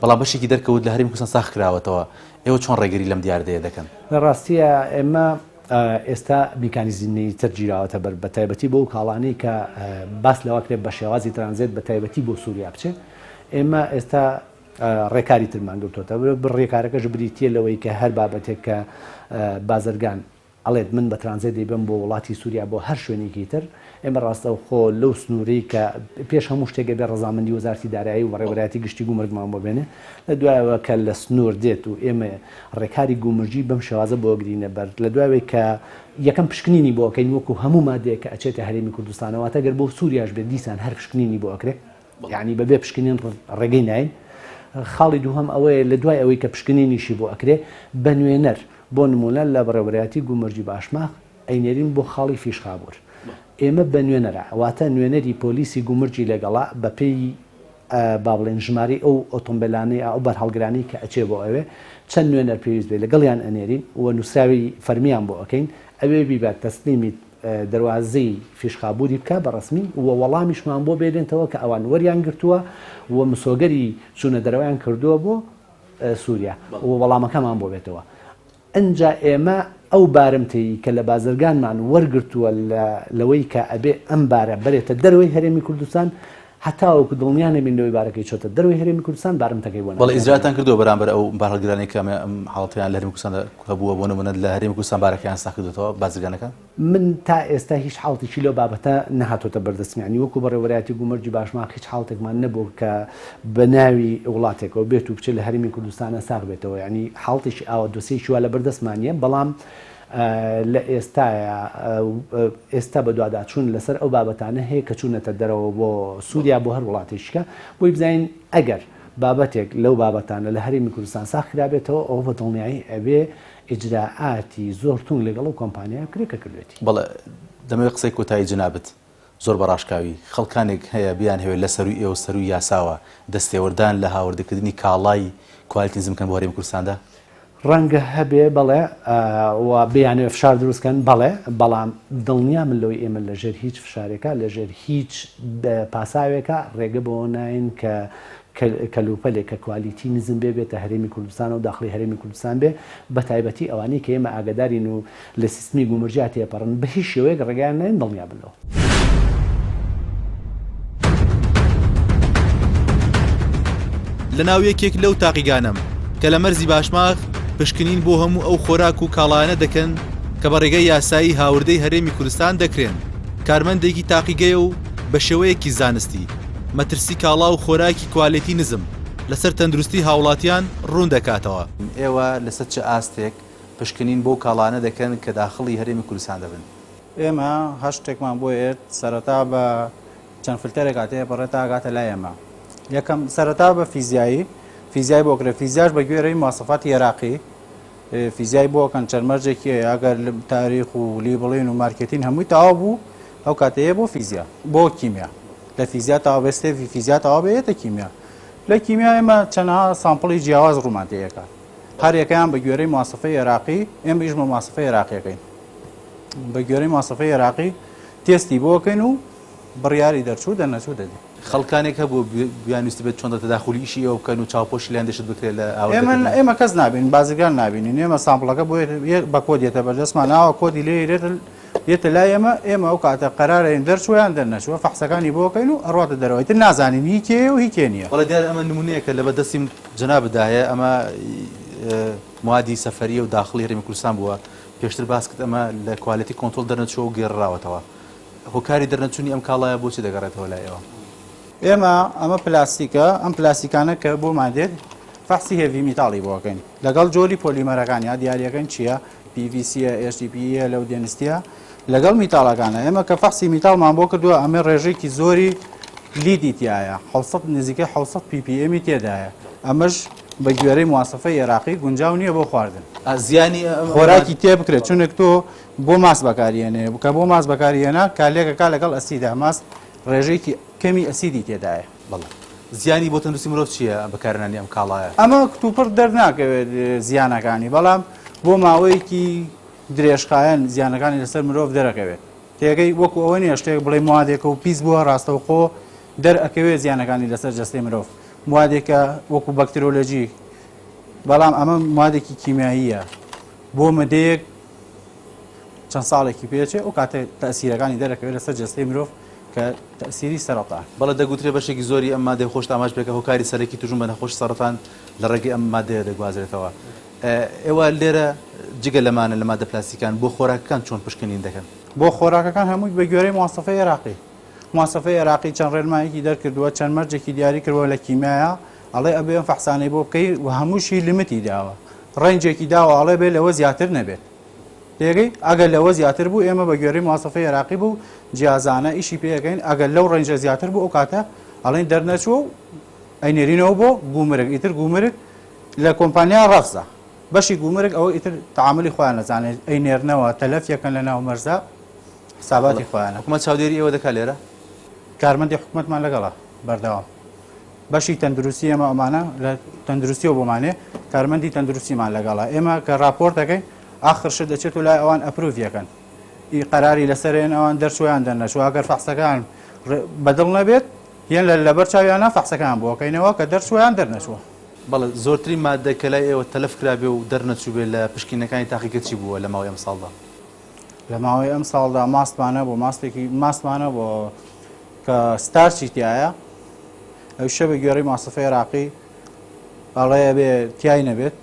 بەڵام بەشێکی دەرکەوت لە هەرێمی کوردستان ساغ کراوەتەوە. ئێوە چۆن ڕێگری لەم دیاردەیە دەکەن؟ لە ڕاستیا ئێمە ئێستا میکانیزمی تر گیراوەتە بەر بە تایبەتی بۆ ئەو کاڵانەی کە باس لەوە کرێت بە شێوازی ترانزێت بە تایبەتی بۆ سووریا بچێت ئێمە ئێستا ڕێکاری ترمان گرتووەتە بەر ڕێکارەکەش بریتییە لەوەی کە هەر بابەتێک کە بازرگان ئەڵێت من بە ترانزێت دەیبەم بۆ وڵاتی سووریا بۆ هەر شوێنێکی تر، ئێمە ڕاستەوخۆ لەو سنوورەی کە پێش هەموو شتێک ئەبێ ڕەزامەندی وەزارەتی دارایی و بەڕێوەبەرایەتی گشتی گومرگمان بۆ بێنێ، لە دوایەوە کە لە سنوور دێت و ئێمە ڕێکاری گومرگی بەم شێوازە بۆ ئەگرینە بەر، لە دوایەوەی کە یەکەم پشکنینی بۆ ئەکەین وەکوو هەموو مادەیەک کە ئەچێتە هەرێمی کوردستانەوە، واتە گەر بۆ سووریاش بێت دیسان هەر پشکنینی بۆ ئەکرێ. یانی بەبێ پشکنین ڕێگەی ناین. خاڵی دووهەم ئەوەیە لە دوای ئەوەی کە پشکنینیشی بۆ ئەکرێ بە نوێنەر، بۆ نموونە لە بەڕێوەبەرایەتی گومرگی باشماخ ئەینێرین بۆ خاڵی فیشخابوور. ئێمە بە نوێنەرە، واتە نوێنەری پۆلیسی گومرگی لەگەڵە بە پێی با بڵێین ژمارەی ئەو ئۆتۆمبێلانەی ئەو بارهەڵگرانەی کە ئەچێ بۆ ئەوێ چەند نوێنەر پێویست بێ لەگەڵیان ئەنێرین و نووسراوی فەرمییان بۆ ئەکەین ئەوێ بیبات تەسلیمی دەروازەی فیشخابوری بکا بە ڕەسمی و وەڵامیشمان بۆ بێنێتەوە کە ئەوان وەریان گرتووە و مسۆگەری چوونە دەرەوەیان کردووە بۆ سووریا و وەڵامەکەمان بۆ بێتەوە. ئنجا ئێمە ئەو بارمتەی کە لە بازرگانمان وەرگرتووە لەوەی کە ئەبێ ئەم بارە بەرێتە دەرەوەی هەرێمی کوردستان، هەتاوەکو دڵنیا نەبین لەوەی بارەکەی چۆتە دەرەوەی هەرێمی کوردستان بارمتەکەی بۆ بەڵێ نادەین. ئیجرائاتان کردووە بەرامبەر ئەو بارهەڵگرانەی کە ئەم ئەم حاڵەتەیان لە هەرێمی کوردستاندا هەبووە بۆ نموونە لە هەرێمی کوردستان بارەکەیان ساغ کردۆتەوە بازرگانەکان؟ من تا ئێستا هیچ حاڵتێکی لەو بابەتە نەهاتۆتە بەردەستم یانی وەکو بەڕێوەبەرایەتی گومرگی باشماخ هیچ حاڵتێکمان نەبووە کە بە ناوی وڵاتێکەوە بێت و بچێت لە هەرێمی کوردستانا ساغ بێتەوە یانی حاڵتێکی ئاوا دۆسیەیەکی وا لەبەردەستمان نییە بەڵام لە ئێستایا ئێستا بەدواداچوون لەسەر ئەو بابەتانە هەیە کە چوونەتە دەرەوە بۆ سووریا بۆ هەر وڵاتێکیکە بۆی بزانین ئەگەر بابەتێک لەو بابەتانە لە هەرێمی کوردستان ساغ کرابێتەوە ئەوە بە دڵنیایی ئەبێ ئیجرائاتی زۆر توند لەگەڵ ئەو کۆمپانیایە بکرێت کە کردوێتی. بەڵێ دەمەوێت قسەی کۆتایی جەنابت زۆر بە ڕاشکاوی، خەڵکانێک هەیە بیانهەوێت لە سەرووی ئێوە و سەرووی یاساوە دەستێوەردان لە هاوردەکردنی کاڵای کوالیتی نزم بکەن بۆ هەرێمی کوردستاندا؟ ڕەنگە هەبێ بەڵێ و بیانەوێ فشار دروست کەن بەڵێ، بەڵام دڵنیامن لەوەی ئێمە لە ژێر هیچ فشارێکا لە ژێر هیچ پاساوێکا ڕێگە بەوە ناین کە کەلوپەلێک کە کوالیتی نزم بێ بێتە هەرێمی کوردستان و داخڵی هەرێمی کوردستان بێ بەتایبەتی ئەوانەی کە ئێمە ئاگادارین و لە سیستمی گومرجیا تێپەڕن بە هیچ شێوەیەک ڕێگایان ناین دڵنیابن لەوە. لەناو یەکێک لەو تاقیگانەم کە لە مەرزی باشماخ پشکنین بۆ هەموو ئەو خۆراک و کاڵایانە دەکەن کە بە ڕێگەی یاسایی هاوردەی هەرێمی کوردستان دەکرێن، کارمەندێکی تاقیگەیە و بە شێوەیەکی زانستی مەترسی کاڵا و خۆراکی کوالێتی نزم لەسەر تەندروستی هاوڵاتیان ڕوون دەکاتەوە. ئێوە لەسەر چ ئاستێک پشکنین بۆ کاڵانە دەکەن کە داخڵی هەرێمی کوردستان دەبن؟ ئێمە هەر شتێکمان بۆ یەت سەرەتا بە چەند فلتەرێکا تێپەڕێت تا ئەگاتە لای ئێمە. یەکەم سەرەتا بە فیزیایی فیزیای بۆ کرێ فیزیاش بە گوێرەی مواسەفاتی عێراقی فیزیای بۆ کەن چەند مەرجێکی هەیە ئەگەر تاریخ و لیبڵین و مارکێتین هەمووی تەواو بوو ئەو کاتەیە بۆ فیزیا بۆ کیمیا لە فیزیا تەواو بێ step ی فیزیا تەواو بێ یەتە کیمیا لە کیمیا ئێمە چەنەها sample ی جیاواز ڕوومان تێیەکات هەر یەکەیان بە گوێرەی مواسەفەی عێراقی ئێمە ئیش بە مواسەفەی عێراقیەکەین بە گوێرەی مواسەفەی عێراقی تێستی بۆکەین و بڕیاری دەرچوو دەرنەچوو دەدەین. خەڵکانێک هەبوو بیانویستبێت چۆن تەداخولی ئیشی ئێوە بکەن و چاوپۆشی لە هەندێ شت بکرێت لە ئێمە هاوردەکردن؟ ئێمە کەس نابینین، بازرگان نابینین، ئێمە sample ەکە بۆ بە کۆد یەتە بەردەستمان، ئاوا کۆدی لێ یەتە لای ئێمە، ئێمە ئەو کاتە قەرارەین دەرچووە یان دەرنەچووە، فەحسەکانی بۆ ئەکەین و ئەڕواتە دەرەوە، ئیتر نازانین هی کێیە و هی کێ نییە. بەڵێ دیارە ئەمە نموونەیەکە لە بەردەستی جەنابتدا هەیە، ئەمە موادی سەفەرییە و داخڵی هەرێمی کوردستان بووە، پێشتر باست کرد ئەمە لە quality control دەرنەچووە و گێڕراوەتەوە. هۆکاری دەرنەچوونی ئەم کاڵایە بۆچی دەگەڕێتەوە لای ئێوە؟ ئێمە ئەمە پلاستیکە، ئەم پلاستیکانە کە بۆمان دێت فەحسی heavy metal ی بۆ ئەکەین لەگەڵ جۆری پۆلیمەرەکان یا دیاریەکەین چییە PVC یە HDPE یە low density یە لەگەڵ metal ەکانە ئێمە کە فەحسی metal مان بۆ کردووە ئەمە ڕێژێکی زۆری lead ی تایە 600 نزیکەی 600 ppm ی تێدایە ئەمەش بە گوێرەی مواسەفەی عێراقی گونجاو نییە بۆ خواردن زیانی خۆراکی تێ بکرێت چونک تۆ بۆ ماست بەکاری هێنێ کە بۆ ماست بەکاری هێنا کارلێکەکا لەگەڵ ئەسیدا ماست ڕێژەیەکی کەمی ئەسیدی تێدایە. بەڵێ زیانی بۆ تەندروستی مرۆڤ چییە بەکارهێنانی ئەم کاڵایە؟ ئەمە کتوپڕ دەرناکەوێت زیانەکانی بەڵام بۆ ماوەیەکی درێژخایەن زیانەکانی لەسەر مرۆڤ دەرەکەوێت تێگەی وەکو ئەوە نییە شتێک بڵێ موادێکە و پیس بووە ڕاستەوخۆ دەرئەکەوێت زیانەکانی لەسەر جەستەی مرۆڤ موادێکە وەکو بەکترۆلۆجی بەڵام ئەمە موادێکی کیمیاییە بۆ مدەیەک چەند ساڵێکی پێچێ ئەو کاتە تەئسیرەکانی دەرەکەوێت لەسەر جەستەی مرۆڤ کە تەئسیری سەرەتان. بەڵێ دەگوترێ بەشێکی زۆری ئەم مادەیە خۆشت ئاماژ پێکە هۆکاری سەرەکی توشبوون بە نەخۆشی سەڕەتان لە ڕێگەی ئەم مادەیە دەگوازرێتەوە. ئێوە لێرە جگە لەمانە لە مادە پلاستیکان بۆ خۆراکەکان چۆن پشکنین دەکەن؟ بۆ خۆراکەکان هەمووی بە گوێرەی مواسەفەی عێراقی. مواسەفەی عێراقی چەند ڕێنمایەکی دەرکردووە، چەند مەرجێکی دیاری کردووە لە کیمیایا ئەڵێ ئەبێ ئەم فەحسانەی بۆ بکەی و هەمووشی limit ی داوە range ێکی داوە ئەڵێ بێ لەوە زیاتر نەبێت تێگەی ئەگەر لەوە زیاتر بوو ئێمە بە گوێرەی مواسەفەی عێراقی بوو جیازانە ئیشی پێەکەین ئەگەر لەو range ە زیاتر بوو ئەو کاتە ئەڵێن دەرنەچووە و ئەینێرینەوە بۆ گومرگ ئیتر گومرگ لە کۆمپانیا ڕەفزە بەشی گومرگ ئەوە ئیتر تعاملی خۆیان نەزانێت ئەینێرنەوە تەلەف یەکەن لە ناو مەرزا حساباتی خۆیانە. حکومەت چاودێری ئێوە دەکات لێرە؟ کارمەندی حکومەتمان لەگەڵە بەردەوام. بەشی تەندروستی ئێمە ئەمانە لە تەندروستیەوە بۆمانێ کارمەندی تەندروستیمان لەگەڵە ئێمە کە راپۆرت دەکەین ئاخر شت دەچێت و لای ئەوان approve یەکەن ئی قەراری لەسەرێن ئەوان دەرچویان دەرنەچوو ئەگەر فەحسەکان بەدڵ نەبێت یان لە لەبەر چاویانە فەحسەکان بۆکەینەوە کە دەرچویان دەرنەچووە. بەڵێ زۆرترین ماددە کە لای ئێوە تەلەف کرابێ و دەرنەچووبێ لە پشکنینەکانی تاقیگە چی بووە لە ماوەی ئەمساڵدا؟ لە ماوەی ئەمساڵدا ماستمان هەبوو ماستێکی ماستمان هەبوو کە starch ی تایە. ئەویشە بە گوێرەی مواسەفەی عێراقی ئەڵێ ئەبێ تیای نەبێت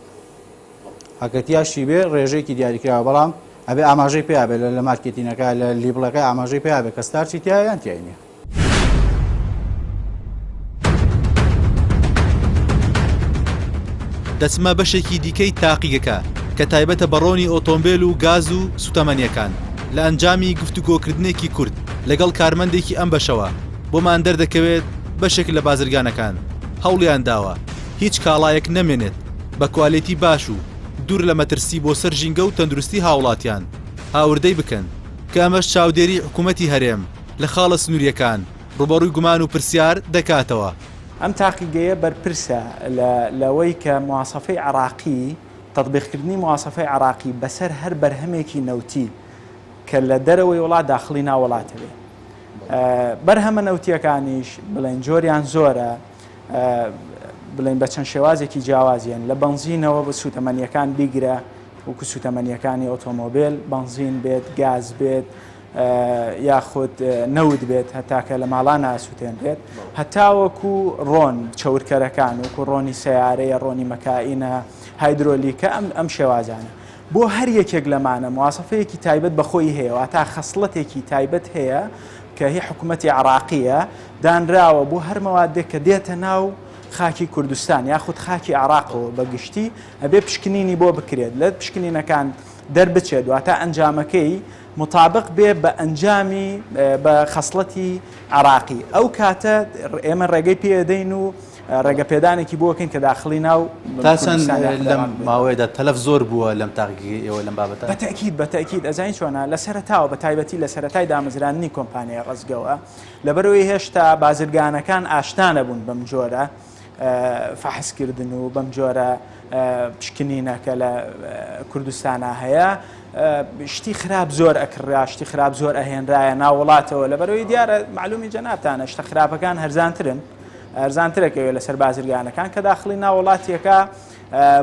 ئەگەر تیاشی بێ ڕێژەیەکی دیاریکراوە بەڵام ئەبێ ئاماژەی پێ بێت لە مارکێتینەکە لە label ەکە ئاماژەی پێ بێت کە starch ی تیا یان تیای نییە. دەچمە بەشێکی دیکەی تاقیگەکە کە تایبەتە بە ڕۆنی ئۆتۆمبێل و گاز و سوتەمەنییەکان، لە ئەنجامی گفتوگۆکردنێکی کورت لەگەڵ کارمەندێکی ئەم بەشەوە بۆمان دەردەکەوێت بەشێک لە بازرگانەکان هەوڵیان داوە هیچ کاڵایەک نەمێنێت بە کوالێتی باش و دوور لە مەترسی بۆ سەر ژینگە و تەندروستی هاوڵاتیان هاوردەی بکەن کە ئەمەش چاودێری حکومەتی هەرێم لە خاڵە سنوورییەکان ڕووبەڕووی گومان و پرسیار دەکاتەوە. ئەم تاقیگەیە بەرپرسە لە لەوەی کە مواسەفەی عێراقی، تەتبیقکردنی مواسەفەی عێراقی بەسەر هەر بەرهەمێکی نەوتی کە لە دەرەوەی وڵات داخڵی ناو وڵاتە بێ. بەرهەمە نەوتییەکانیش بڵێن جۆریان زۆرە، بڵێن بە چەند شێوازێکی جیاوازیان لە بەنزینەوە بە سوتەمەنیەکان بیگرە وەکو سوتەمەنیەکانی ئۆتۆمۆبیل بەنزین بێت گاز بێت یاخود نەوت بێت هەتاکە لە ماڵان ئاسووتێنرێت هەتاوەکو ڕۆن چەورکەرەکان وەکو ڕۆنی سیارەیە ڕۆنی مەکائینە هایدرۆلیکە ئەم ئەم شێوازانە بۆ هەر یەکێک لەمانە مواسەفەیەکی تایبەت بە خۆی هەیە واتا خەسڵەتێکی تایبەت هەیە کە هی حکوومەتی عراقیە دانراوە بۆ هەر مەوادێک کە دێتە ناو خاکی کوردستان یاخود خاکی عراقەوە بە گشتی ئەبێ پشکنینی بۆ بکرێت لە پشکنینەکان دەربچێت واتە ئەنجامەکەی مطابق بێ بە ئەنجامی بە خەسڵەتی عراقی ئەو کاتە ئێمە ڕێگەی پێدەین و ڕێگە پێدانێکی بۆ کەین کە داخڵی ناو تا چەند لەم ماوەیەدا تەلەف زۆر بووە لەم تاقیگەی ئێوە لەم بابەتە؟ بە تەئکید بە تەئکید ئەزانی چۆنە لە سەرەتاوە بە تایبەتی لە سەرەتای دامەزراندنی کۆمپانیای ڕەزگەوە لەبەرئەوەی هێشتا بازرگانەکان ئاشنا نەبوون بەم جۆرە فەحسکردن و بەم جۆرە پشکنینە کە لە کوردستانا هەیە شتی خراپ زۆر ئەکڕا شتی خراپ زۆر ئەهێنرایە ناو وڵاتەوە لەبەرەوەی دیارە معلومی جەنابتانە شتە خراپەکان هەرزانترن هەرزانترەکەوێت لەسەر بازرگانەکان کە داخڵی ناو وڵاتیەکە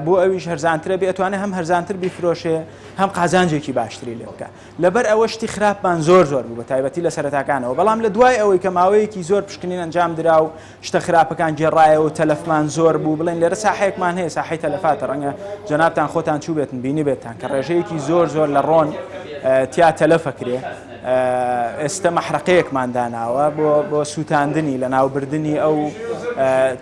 بۆ ئەویش هەرزانترە بێ ئەتوانێت هەم هەرزانتر بیفرۆشێ هەم قازانجێکی باشتری لێ بکە لەبەر ئەوە شتی خراپمان زۆر زۆر بوو بە تایبەتی لە سەرەتاکانەوە بەڵام لە دوای ئەوەی کە ماوەیەکی زۆر پشکنین ئەنجام درا و شتە خراپەکان گێڕایەوە و تەلەفمان زۆر بوو بڵێن لێرە ساحەیەکمان هەیە ساحەی تەلەفاتە ڕەنگە جەنابتان خۆتان چووبێتن بینیبێتتان کە ڕێژەیەکی زۆر زۆر لە ڕۆن تیا تەلەفەکرێ ئێستە مەحرەقەیەکمان داناوە بۆ بۆ سووتاندنی لەناوبردنی ئەو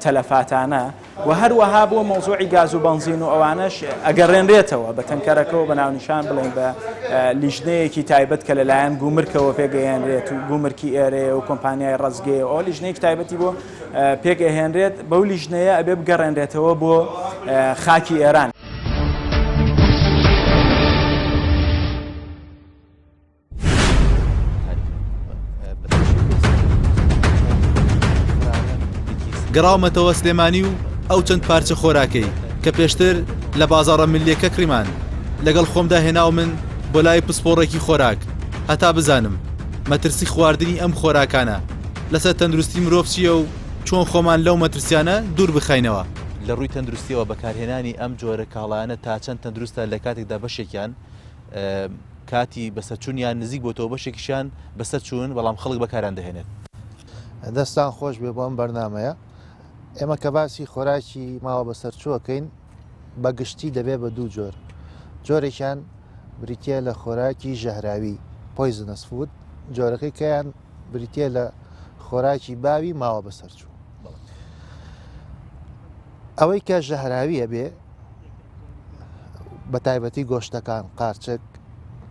تەلەفاتانە و هەروەها بۆ مەوزوعی گاز و بەنزین و ئەوانەش ئەگەڕێنرێتەوە بە تەنکەرەکەەوە بە ناونیشان بڵێن بە لیژنەیەکی تایبەت کە لەلایەن گومرکەوە پێگەیەنرێت و گومرکی ئێرەیە و کۆمپانیای ڕەزگەیە ئەو لیژنەیەکی تایبەتی بۆ پێکئەهێنرێت بەو لیژنەیە ئەبێ بگەڕێنرێتەوە بۆ خاکی ئێران. گەڕاومەتەوە سلێمانی و ئەو چەند پارچە خۆراکەی کە پێشتر لە بازاڕە ملیەکە کڕیمان لەگەڵ خۆمدا هێناومن بۆ لای پسپۆڕێکی خۆراک هەتا بزانم مەترسی خواردنی ئەم خۆراکانە لەسەر تەندروستی مرۆڤ چییە و چۆن خۆمان لەو مەترسیانە دوور بخەینەوە. لە ڕووی تەندروستیەوە بەکارهێنانی ئەم جۆرە کاڵایانە تا چەند تەندروستە لە کاتێکدا بەشێکیان کاتی بەسەرچوونیان نزیک بۆتەوە بەشێکیشیان بەسەر چوون بەڵام خەڵک بەکاریان دەهێنێت. دەستان خۆش بێ بۆ ئەم بەرنامەیە. ئێمە کە باسی خۆراکی ماوە بەسەرچووەکەین بە گشتی دەبێ بە دوو جۆر. جۆرێکیان بریتییە لە خۆراکی ژەهراوی، Poisonous Food، جۆرەکەی کەیان بریتییە لە خۆراکی باوی ماوە بەسەرچوو. ئەوەی کە ژەهراویە بێ بە تایبەتی گۆشتەکان قارچک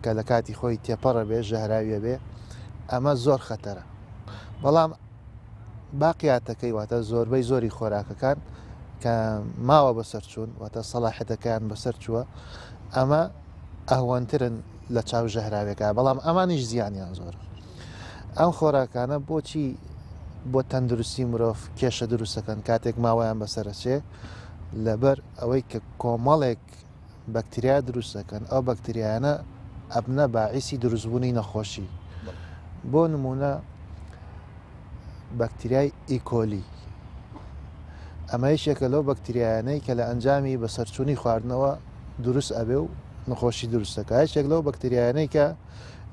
کە لە کاتی خۆی تێپەڕە بێ ژەهراویە بێ ئەمە زۆر خەتەرە بەڵام باقیاتەکەی واتە زۆربەی زۆری خۆراکەکان کە ماوە بەسەر چوون واتە سەڵاحەتەکەیان بەسەر چووە ئەمە ئەهوەنترن لە چاو ژەهراوێکە بەڵام ئەمانیش زیانیان زۆر ئەم خۆراکانە بۆچی بۆ تەندروستی مرۆڤ کێشە دروستەکەن کاتێک ماوەیان بەسەرەچێ لەبەر ئەوەی کە کۆمەڵێک بەکتریا دروست دەکەن ئەو بەکتریایانە ئەبنە باعیسی دروستبوونی نەخۆشی بۆ نمونە بەکتریای ئیکۆلی ئەمە یەکێکە لەو بەکتریایانەی کە لە ئەنجامی بەسەرچوونی خواردنەوە دروست ئەبێ و نەخۆشی دروستەکە یەکێک لەو بەکتریایانەی کە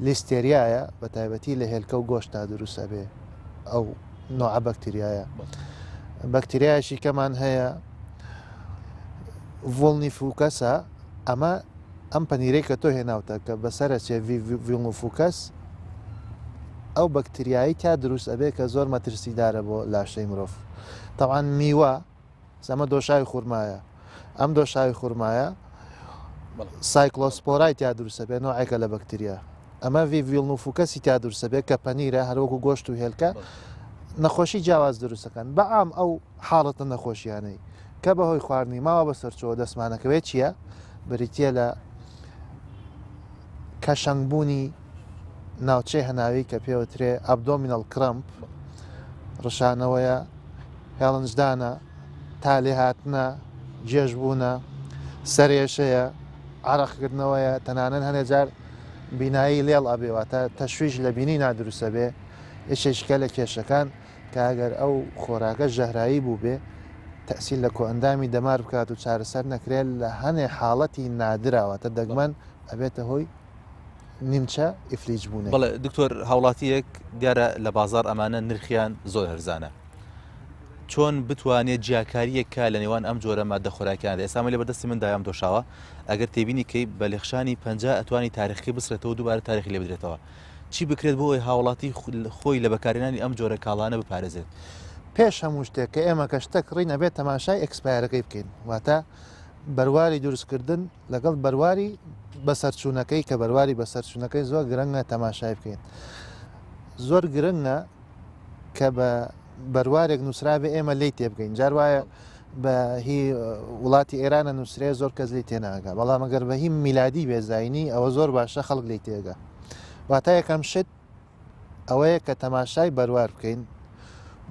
لیستێریایە بە تایبەتی لە هێلکە و گۆشتا دروست ئەبێ ئەو نوعە بەکتریایە. بەکتریایەکی کەمان هەیە ڤۆڵنیفوکەسە ئەمە ئەم پەنیرەی کە تۆ هێناوتە کە بەسەرە چێ ڤیڵنوفوکەس ئەو بەکتریایی تیا دروست ئەبێ کە زۆر مەترسیدارە بۆ لاشەی مرۆڤ تەوان میوە ئەمە دۆشاوی خورمایە ئەم دۆشاوی خورمایە سایکلۆسپۆرای تیا دروستە بێ نوعێکە لە بەکتریا ئەمە ڤیڤیڵنوفوکەسی تیا دروستە بێ کە پەنیرە هەروەکو گۆشت و هێلکە نەخۆشی جیاواز دروستەکەن بەعام ئەو حاڵەتە نەخۆشیانەی کە بەهۆی خواردنی ماوە بەسەرچەوە دەستمانەکەوێت چییە بریتە لە کەشەنگبوونی ناوچەی هەناوی کە پێوترێ abdominal cramp ڕشانەوەیە هێڵنجدانە، تا لێهاتنە، گێژبوونە، سەرئێشەیە، عەرەقکردنەوەیە، تەنانەت هەنێ جار بینایی لێڵ ئەبێ واتە تەشویش لە بینینا دروست ئەبێ، یەکێکیکە لە کێشەکان کە ئەگەر ئەو خۆراکە ژەهرایی بووبێ تەئسیر لە کۆئەندامی دەمار بکات و چارەسەر نەکرێ لە هەنێ حاڵەتی نادرا واتە دەگمەن ئەبێتە هۆی نیمچە ئیفلیج بوونێک. بەڵێ دکتۆر هاوڵاتیەک دیارە لە بازاڕ ئەمانە نرخیان زۆر هەرزانە چۆن بتوانێت جیاکاریەک کا لە نێوان ئەم جۆرە مادە خۆراکیاندا ئێستا ئەمە لە بەردەستی من دایە ئەم دۆشاوە ئەگەر تێبینی کەی بە لێخشانی پەنجا ئەتوانی تاریخەکەی بسڕێتەوە دووبارە تاریخی لێ بدرێتەوە چی بکرێت بۆ ئەوەی هاوڵاتی خۆی لە بەکارهێنانی ئەم جۆرە کاڵانە بپارێزێت؟ پێش هەموو شتێک کە ئێمە کە شتە کڕین ئەبێت تەماشای expire ەکەی بکەین واتە بەرواری دروستکردن لەگەڵ بەرواری بەسەرچوونەکەی کە بەرواری بەسەرچوونەکەی زۆر گرنگە تەماشای بکەین زۆر گرنگە کە بە بەروارێک نووسراوێ ئێمە لی تێبگەین جار وایە بە هی وڵاتی ئێرانە نووسرێ زۆر کەس لی تێناگا بەڵام ئەگەر بە هی میلادی بێزینی ئەوە زۆر باشە خەڵک لی تێگە واتە یەکەم شت ئەوەیە کە تەماشای بەروار بکەین،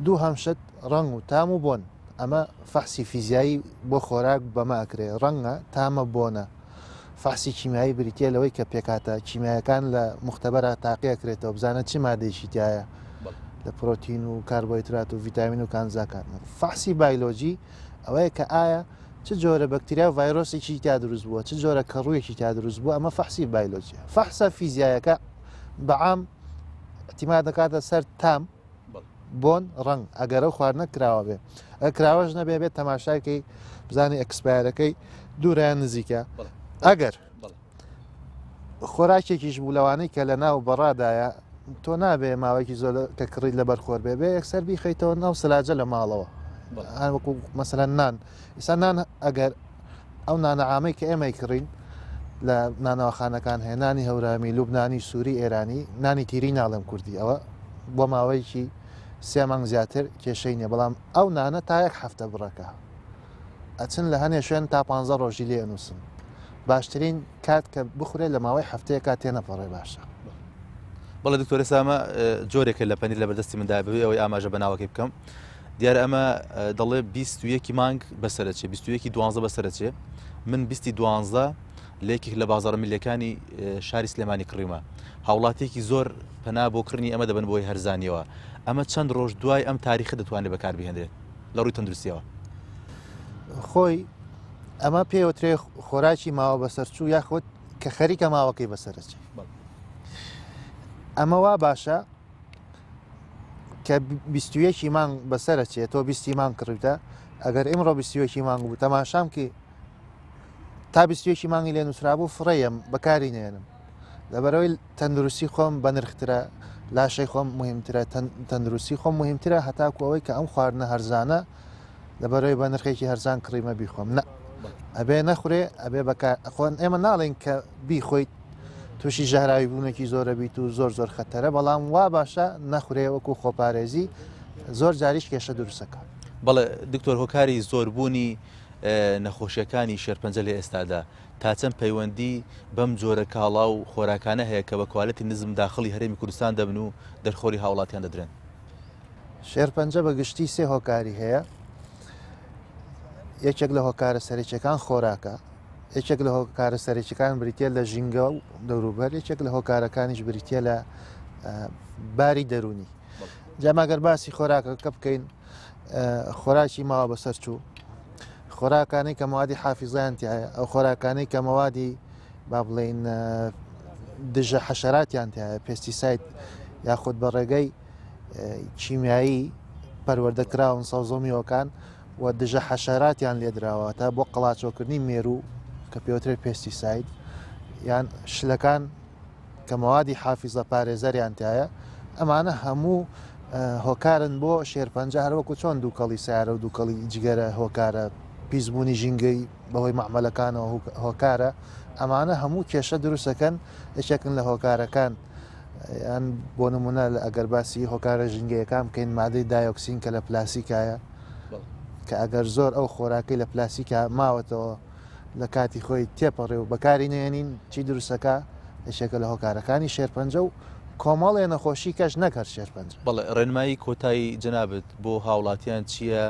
دووهەم شت ڕەنگ و تام و بۆن، ئەمە فەحسی فیزیایی بۆ خۆراک بەمە ئەکرێ، ڕەنگە، تامە، بۆنە. فەحسی کیمیایی بریتییە لەوەی کە پێکهاتە کیمیایەکان لە موختەبەرا تاقی ئەکرێتەوە بزانە چ مادەیەکی تیایە لە پرۆتین و کاربۆهیدرات و ڤیتامین و کانزاکان. فەحسی بایلۆجی ئەوەیە کە ئایا چ جۆرە بەکتریا و ڤایرۆسێکی تیا دروست بووە، چ جۆرە کەڕوویەکی تیا دروست بووە، ئەمە فەحسی بایلۆجیە. فەحسە فیزیایەکە بە عام اعتماد دەکاتە سەر تام بۆن ڕەنگ ئەگەر ئەو خواردنە کراوە بێ ئە کراوەش نەبێ بێت تەماشاکەی بزانانی expire ەکەی دوورایان نزیکە ئەگەر خۆراکێکیش بوو لەوانەی کە لە ناو بەڕادایە تۆ نابێ ماوەیەکی زۆر کە کڕیت لە بەرخۆر بێ بێ یەکسەر بیخەیتەوە ناو سلاجە لە ماڵەوە وەکو مەسەلەن نان ئیسا نان ئەگەر ئەو نانە عامەی کە ئێمەی کڕین لە نانەواخانەکان هەیە نانی هەورامی لوبنانی سووری ئێرانی نانی تیری ناڵێم کوردی ئەوە بۆ ماوەیەکی سێ مانگ زیاتر کێشەی نییە بەڵام ئەو نانە تا یەک هەفتە بڕەکە ئەچن لە هەنێ شوێن تا پ ڕۆژی لێ ئەنووسن باشترین کات کە بخورێت لە ماوەی هەفتەیەکا تێنەپەڕێ باشە. بەڵێ دکتۆر ئێستا ئەمە جۆرێکە لە پەنیر لە بەردەستی مندا بەبێ ئەوەی ئاماژە بە ناوەکەی بکەم دیارە ئەمە دەڵێ 21 مانگ بەسەرچێ 21 دوانزە بەسەرچێ من 20 دوانزە لە یەکێک لە بازاڕە میلەکانی شاری سلێمانی کڕیمە هاوڵاتێکی زۆر پەنا بۆ کڕنی ئەمە دەبن بۆی هەرزانیەوە ئەمە چەند ڕۆژ دوای ئەم تاریخە دەتوانێت بەکاربهێنرێت لە ڕووی تەندروستیەوە خۆی ئەمە پێوترێ خۆراکی ماوە بەسەرچوو یاخود کە خەریکە ماوەکەی بەسەرچێ ئەمە وا باشە کە بیستویەکی مانگ بەسەرە چێت تۆ بیستی مانگ کڕیتە ئەگەر ئیمڕۆ بیستویەکی مانگ بوو تەماشام کی تا بیستویەکی مانگی لێ نووسرابوو فڕێم بەکاری نێنم لەبەرەوەی تەندروستی خۆم بەنرخترە لاشەی خۆم مهمترە تەندروستی خۆم مهمترە هەتاکو ئەوەی کە ئەم خواردنە هەرزانە لەبەرەوەی بە نرخێکی هەرزان کڕیمە بیخۆم نە ئەبێ نەخورێ ئەبێ بەکار خۆن ئێمە ناڵێن کە بیخۆیت تووشی ژەهراوی بوونێکی زۆرە بیت و زۆر زۆر خەتەرە بەڵام وا باشە نەخورێ وەکو خۆپارێزی زۆر جاریش کێشە دروستەکە. بەڵێ دکتۆر هۆکاری زۆربوونی نەخۆشیەکانی شێرپەنجە لە ئێستادا تا چەند پەیوەندی بەم جۆرە کاڵا و خۆراکانە هەیە کە بە کوالێتی نزم داخڵی هەرێمی کوردستان دەبن و دەرخۆری هاوڵاتیان دەدرێن؟ شێرپەنجە بە گشتی سێ هۆکاری هەیە یەکێک لە هۆکارە سەرەکیەکان خۆراکە یەکێک لە هۆکارە سەرەکیەکان بریتە لە ژینگە و دەوروبەر یەکێک لە هۆکارەکانیش بریتە لە باری دەرونی جاماگەر باسی خۆراکەکە بکەین خۆراکی ماوە بەسەر چوو خۆراکانەی کە موادی حافیزیان تایە ئەو خۆراکانەی کە مەوادی با بڵین دژە حەشراتیان تایە pesticide یاخود بە ڕێگەی کیمیایی پەروەردە کراون سەوزە و میوەکان و دژە حەشەراتیان لێدراوە تا بۆ قەڵاچۆکردنی مێروو کە پێوترێت pesticide یان شلەکان کە مەوادی حافیزە پارێزەریان تایە ئەمانە هەموو هۆکارن بۆ شێرپەنجە هەروەکو چۆن دووکەڵی سیارە و دووکەڵی جگەرە هۆکارە پیسبوونی ژینگەی بەهۆی مەعمەلەکانەوە هۆکارە ئەمانە هەموو کێشە دروستەکەن یەکێکن لە هۆکارەکان یان بۆ نمونە لە ئەگەر باسی هۆکارە ژینگەیەکان بکەین مادەی دایۆکسین کە لە پلاسیکایە کە ئەگەر زۆر ئەو خۆراکەی لە پلاسیکا ماوەتەوە لە کاتی خۆی تێپەڕێ و بەکاری نێنین چی دروستەکە یەکێکە لە هۆکارەکانی شێرپەنجە و کۆمەڵێ نەخۆشی کەش نەک هەر شێرپەنجە. بەڵێ ڕێنمایی کۆتایی جەنابت بۆ هاوڵاتیان چییە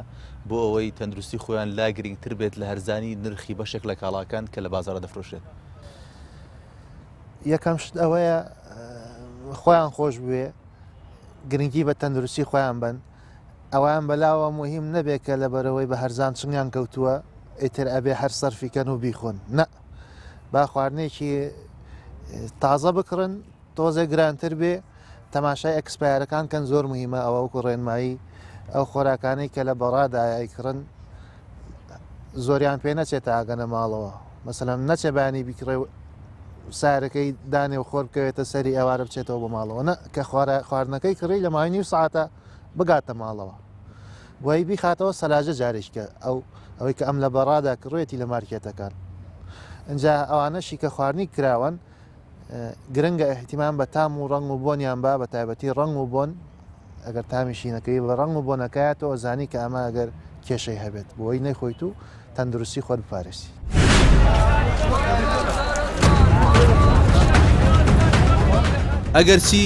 بۆ ئەوەی تەندروستی خۆیان لا گرنگتر بێت لە هەرزانی نرخی بەشێک لە کاڵاکان کە لە بازاڕا دەفرۆشرێت؟ یەکەم شت ئەوەیە خۆیان خۆش بوێ گرنگی بە تەندروستی خۆیان بن ئەویان بەلاوە مهم نەبێت کە لە بەرەوەی بە هەرزان چنگیان کەوتووە ئیتر ئەبێ هەر سەرفیکەن و بیخۆن نە با خواردنێکی تازە بکڕن تۆزێ گرانتر بێ تەماشای expire ەکان کەن زۆر مهمە ئەوە وەکو ڕێنمایی ئەو خۆراکانەی کە لە بەڕادایە ئەیکڕن زۆریان پێ نەچێت تا ئەگەنە ماڵەوە مەسەلەن نەچێ بەیانی بیکڕێ و سارەکەی دانێ و خۆر بکەوێتە سەری ئێوارە بچێتەوە بۆ ماڵەوە نە کە خواردنەکەی کڕی لە ماوەی نیو ساعتە بگاتە ماڵەوە وای بیخاتەوە سەلاجە جارێککە ئەو ئەوەی کە ئەم لە بەڕادا کڕێتی لە مارکێتەکان ئەجا ئەوانەشی کە خواردنی کراوەن گرنگە ئیهتیمام بە تام و ڕەنگ و بۆنیان با بە تایبەتی ڕەنگ و بۆن ئەگەر تامی شینەکەی بە ڕەنگ و بۆنەکەیە تۆ ئەزانی کە ئەمە ئەگەر کێشەی هەبێت بۆی نەیخۆیت و تەندروستی خۆت بپارێزی. ئەگەرچی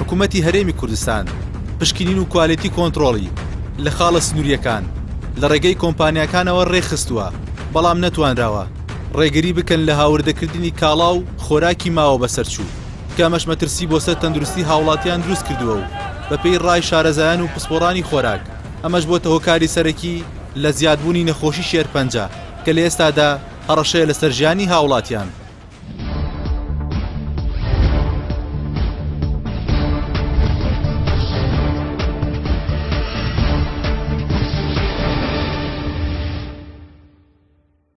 حکوومەتی هەرێمی کوردستان پشکنین و کوالێتی کۆنترۆڵی لە خاڵە سنوورییەکان لە ڕێگەی کۆمپانیاکانەوە ڕێکخستووە، بەڵام نەتوانراوە ڕێگری بکەن لە هاوردەکردنی کاڵا و خۆراکی ماوە بەسەرچوو، کە ئەمەش مەترسی بۆ سەر تەندروستی هاوڵاتیان دروستکردووە و بەپێی ڕای شارەزایان و پسپۆڕانی خۆراک ئەمەش بۆتە هۆکاری سەرەکی لە زیادبوونی نەخۆشی شێرپەنجە کە لە ئێستادا هەڕەشەیە لەسەر ژیانی هاوڵاتیان.